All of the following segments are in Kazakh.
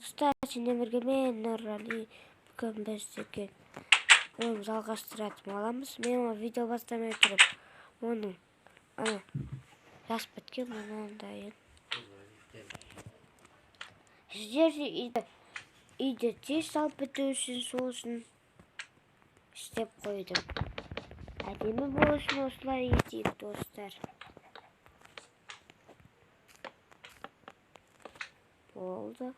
Достар, сендермен бірге мен Нұрғали. Бүгін біз деген оны жалғастыратын боламыз. Мен ол видео бастамай тұрып, оның ана жазып біткен мынандайын. Сіздер де үйді тез салып біту үшін сол үшін істеп қойдым. Әдемі болу үшін осылай етейік, достар. Болды.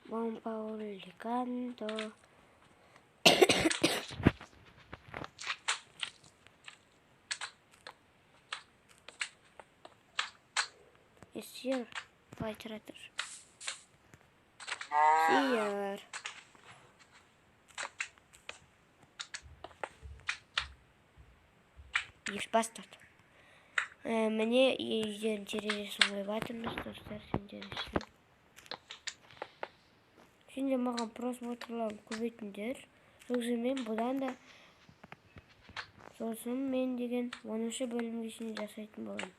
Бомба уликанто. Сыр. Былай тұра тұр. Сиыр. Еш бастады. Міне үйден терезесін қойып жатырмыз, достар, сендер үшін. Сендер маған просмотрларын көбейтіңдер. Сосын мен бұдан да сосын мен деген 10 бөлімге шейін жасайтын боламын.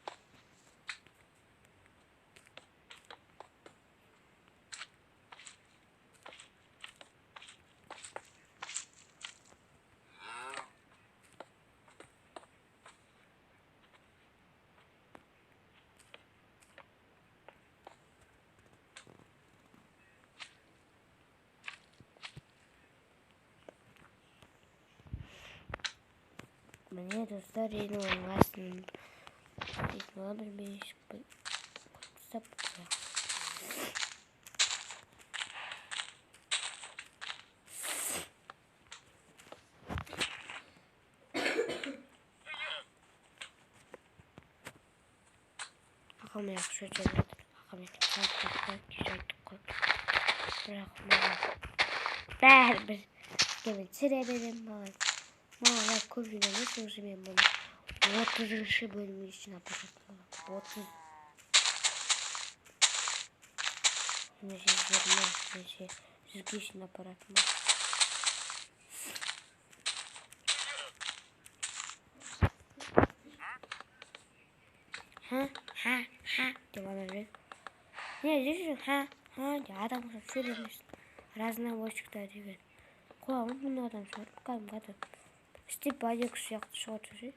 Міне, достар, енді оның астын дейтін боламыз. Мен тастап қоямын. Ағам яқшы өтіп жатыр. Ағам кеше айттық қой. Бірақ маған бәрібір мен түсіре беремін маған. Маған лайк көп жинамай, сол үшін мен бұны 30 бөлімге шейін апаратын боламын. 30. Немесе 20, немесе 100-ге шейін апаратын боламын. Ха, ха, ха деп ана жүр. Не жүрсің, ха, ха деп адам ұқсап сөйлемейсің. Разнобойщиктар деген. Құлағым мұны адам шығарып, кәдімгі адам. Істеп байдек сияқты шығады ше.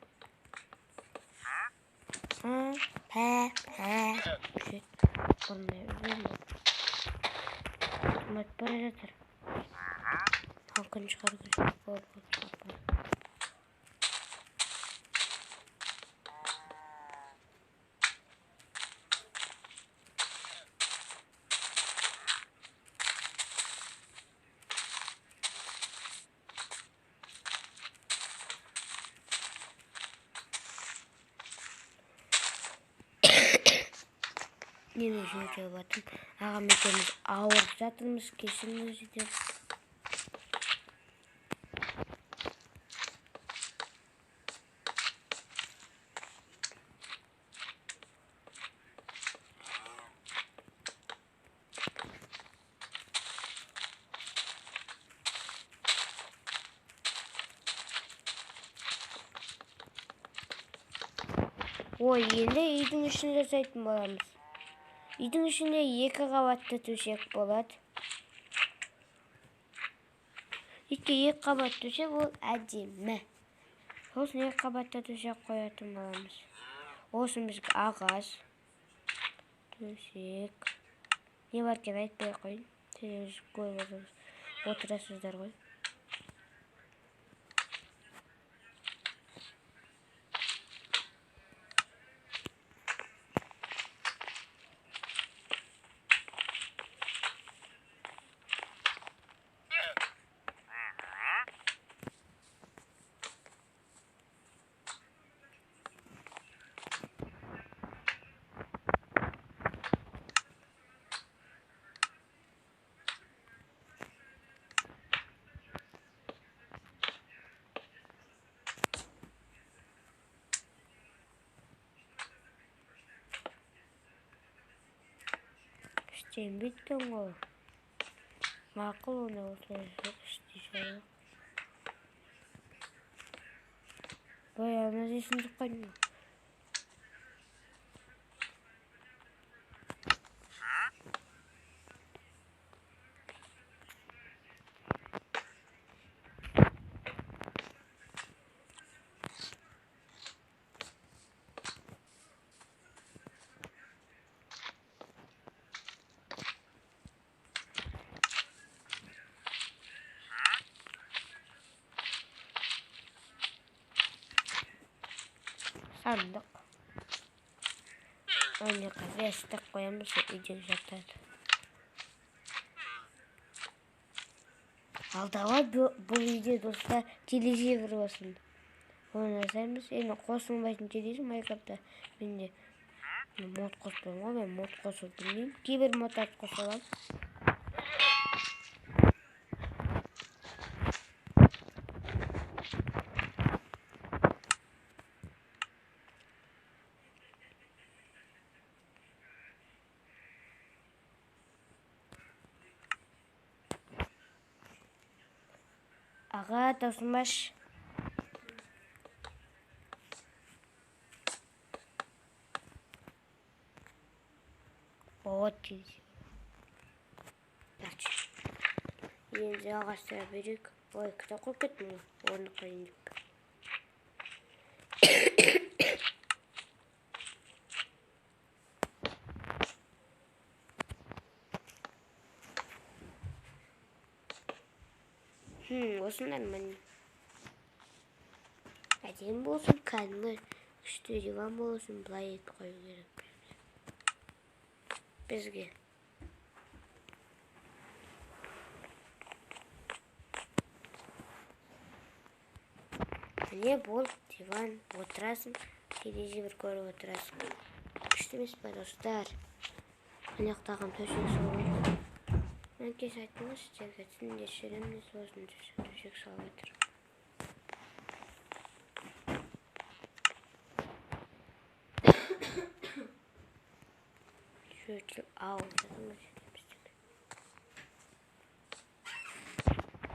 Ха, пә, пә. Бұрындай үзілмей. Ұмытып бара жатыр. Күн шығару керек. Болды, күн шығарып бара. Нені жөтеліп жатырмын. Ағам екеуміз ауырып жатырмыз, кешіріңіздер. Ой, енді үйдің ішін жасайтын боламыз. Үйдің ішінде 2 қабатты төсек болады. Өйткені 2 қабатты төсек ол әдемі. Сосын 2 қабатты төсек қоятын боламыз. Осын бізге ағаш төсек. Не бар екенін айтпай ақ қояйын. Сіздер көріп отырасыздар ғой. Сенбейді екен ғой. Мақұл, онда осылай істей салайық. Ой, ана есімді қойдым. Сандық. Ана верстак қоямыз, үйде жатады. Ал давай бұл үйде, достар, телевизор болсын. Оны жасаймыз. Енді қосылмайтын телевизор Майнкрафтта. Менде мод қоспаймын ғой, мен мод қосуды білмеймін. Кейбір модтарды қоса аламын. Аға, таусылмаш. Вот телевизор. Енді жалғастыра берейік. Ой, кітап қойып кеттім ғой. Орнына қояйын деп. Осы нормально. Әдемі болсын, кәдімгі күшті диван болсын, былай етіп қою керек бізге. Міне бұл диван, отырасың, телевизор көріп отырасың. Күшті емес пе, достар? Мына жақтағы төсек салып жатыр. Мен кеше айттым ғой сіздерге, түнде жүремін, сосын төсек салып жатыр. Сөйтіп алып жатырмыз.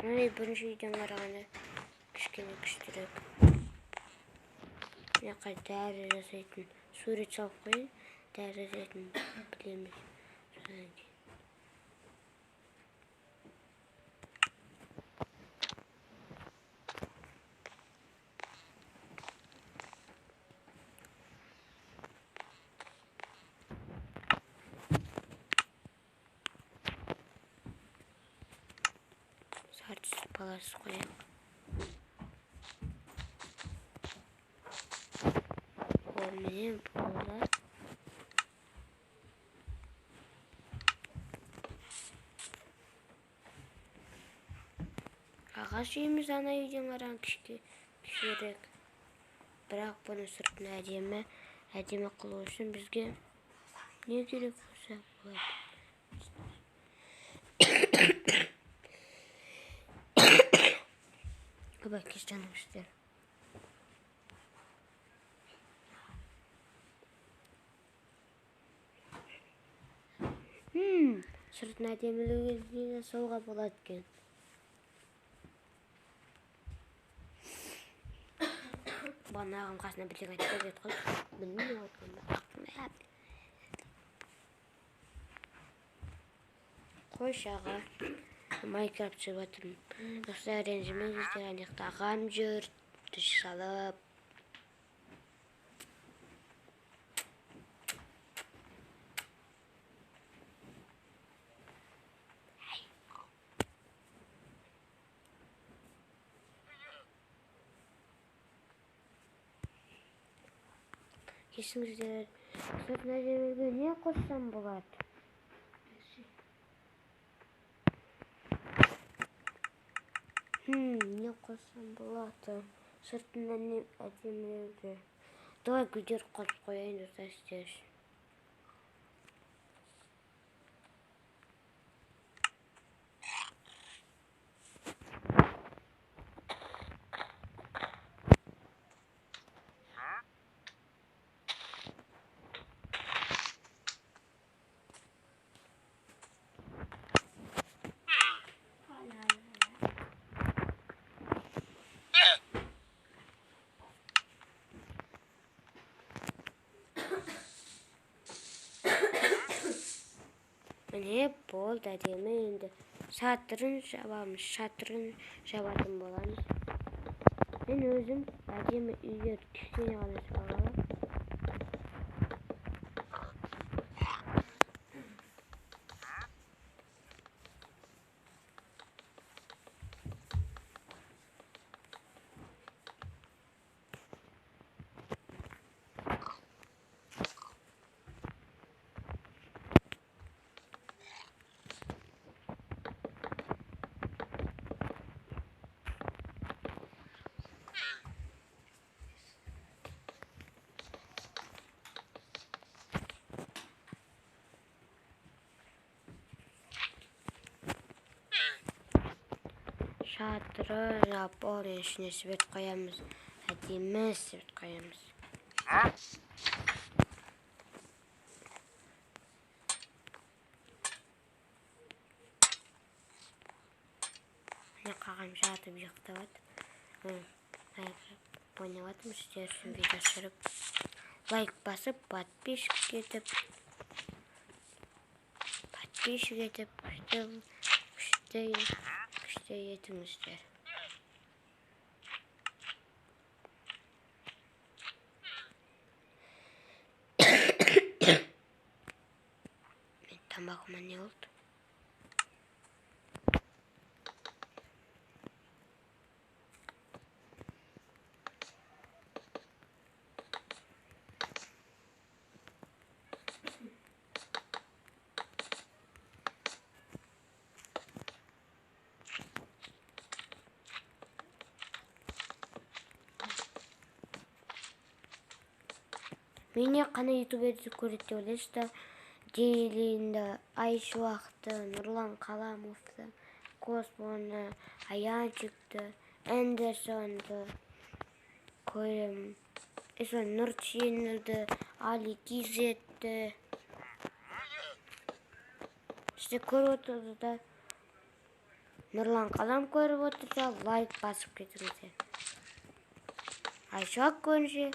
Міне бірінші үйден қарағанда кішкене күштірек. Мына жаққа дәрі жасайтын сурет салып қояйын. Дәрі жасайтын білеміз. Содан кейін палас қояйық. О, міне болды. Ағаш үйіміз ана үйден қараған кішірек. Бірақ бұның сыртын әдемі қылу үшін бізге не керек болса болады. Ойбай, кешіріңіздер. Сыртын әдемілеуге не жасауға болады екен? Бағана ағам қасына бірдеңе айтып кетеді ғой. Білмеймін не айтқанын. Қойшы аға, Майнкрафт түсіріп жатырмын. Достар, ренжімеңіздер, ана жақта ағам жүр, төсек салып. Кешіріңіздер, сыртын әдемілеуге не қоссам болады? Не қоссам болады? Сыртын әдемілеуге. Давай гүлдер қосып қояйын, достар, сіздер үшін. Міне болды, әдемі. Енді шатырын жабамыз, шатырын жабатын боламыз. Мен өзім әдемі үйлер кішкене ғана жасап аламын. Шатыры жабып, ішіне свет қоямыз. Әдемі свет қоямыз. Міне қағам жатып ұйықтап жатыр. Ойнап жатырмын, сіздер үшін видео түсіріп. Лайк басып, подписчик етіп, күшті етіңіздер. Мен тамағыма не болды? Мені қандай ютуберді көреді деп ойлайсыздар? Дейлинді, Айшуақты, Нұрлан Қаламовты, Космоны, Аянчикті, Эндерсонды көремін. Сосын Нұрченілді, Али Кизетті. Сіздер көріп отырсыздар. Нұрлан Қалам көріп отырса, лайк басып кетіңіздер. Айшуақ көрінсе,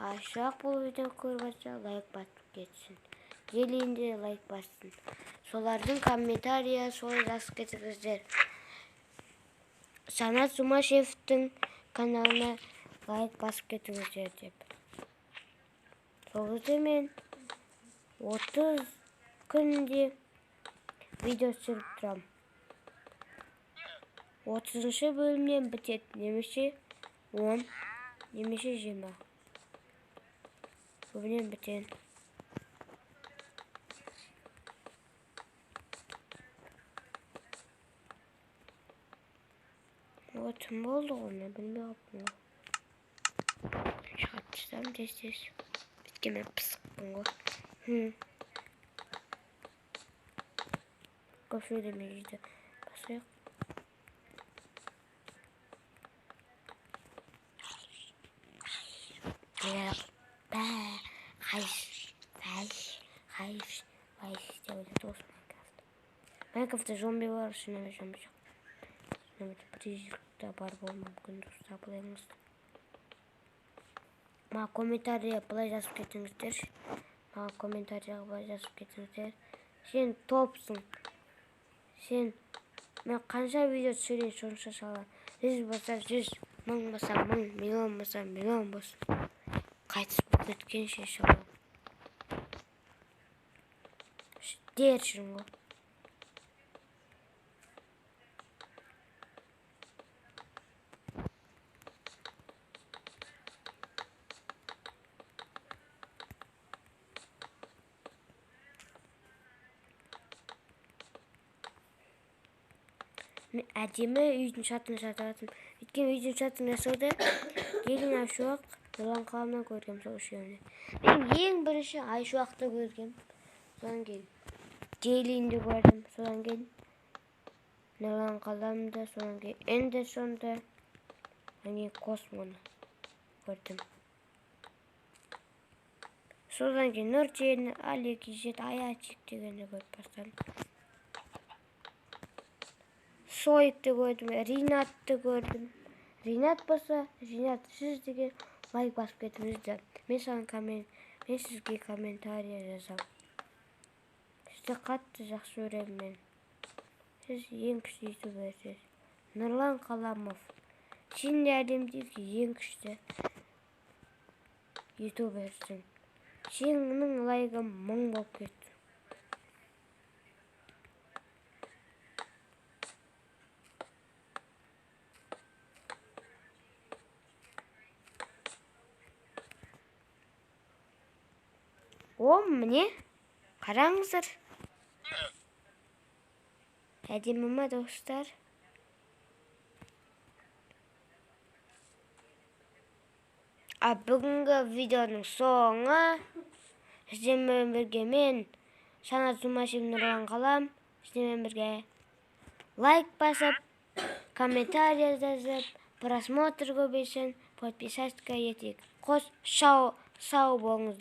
Айшуақ бұл видеоны көріп жатса, лайк басып кетсін. Делин де лайк бассын. Солардың комментария солай жазып кетіңіздер. Санат Жұмашевтің каналына лайк басып кетіңіздер деп. Сол кезде мен 30 күнде видео түсіріп тұрамын. 30-шы бөлімнен бітеді, немесе 10, немесе 20. Бөлімнен бітеді. О, түн болды ғой, мен білмей қалыппын ғой. Шығарып тастадым тез-тез. Өйткені мен пысықпын ғой. Көп сөйлемей жерде басайық. Деп ойлады осы Майнкрафт. Майнкрафтта зомби бар, шынымен зомби жоқ. Шынымен призрак та бар болуы мүмкін, достар, былайыңыз. Маған комментария былай жазып кетіңіздер. Маған комментарияға былай жазып кетіңіздер. Сен топсың. Сен мен қанша видео түсірейін, сонша сала. 100 болса 100, 1000 болса 1000, миллион болса миллион болсын. Қайтыс болып кеткенше шала. Дершін ғой. Мен әдемі үйдің шатырын жасадым. Өйткені үйдің шатырын жасауды Елін Айшуақ, Нұрлан Қаламнан көргем сол үшеуіне. Мен ең бірінші Айшуақты көргем. Содан кейін Дейлинді көрдім. Содан кейін Нұрлан Қаламды, содан кейін Эндерсонды, содан кейін Космоны көрдім. Содан кейін Нұртені, Али Кизет, Аячик дегенді көріп бастадым. Сойыкты көрдім, Ринатты көрдім. Ринат болса, Ринат сіз деген лайк басып кетіңіздер. Мен саған коммент, мен сізге комментария жазамын. Сізді қатты жақсы көремін мен. Сіз ең күшті ютуберсіз. Нұрлан Қаламов. Сен де әлемдегі ең күшті ютуберсің. Сенің лайкың 1000 болып кетті. О, міне, қараңыздар. Әдемі ма, достар? А бүгінгі видеоның соңы сіздермен бірге мен Санат Жұмашев, Нұрлан Қалам. Сіздермен бірге лайк басып, комментарий жазып, просмотр көбейсін, подписаться етейік. Қош, сау болыңыздар.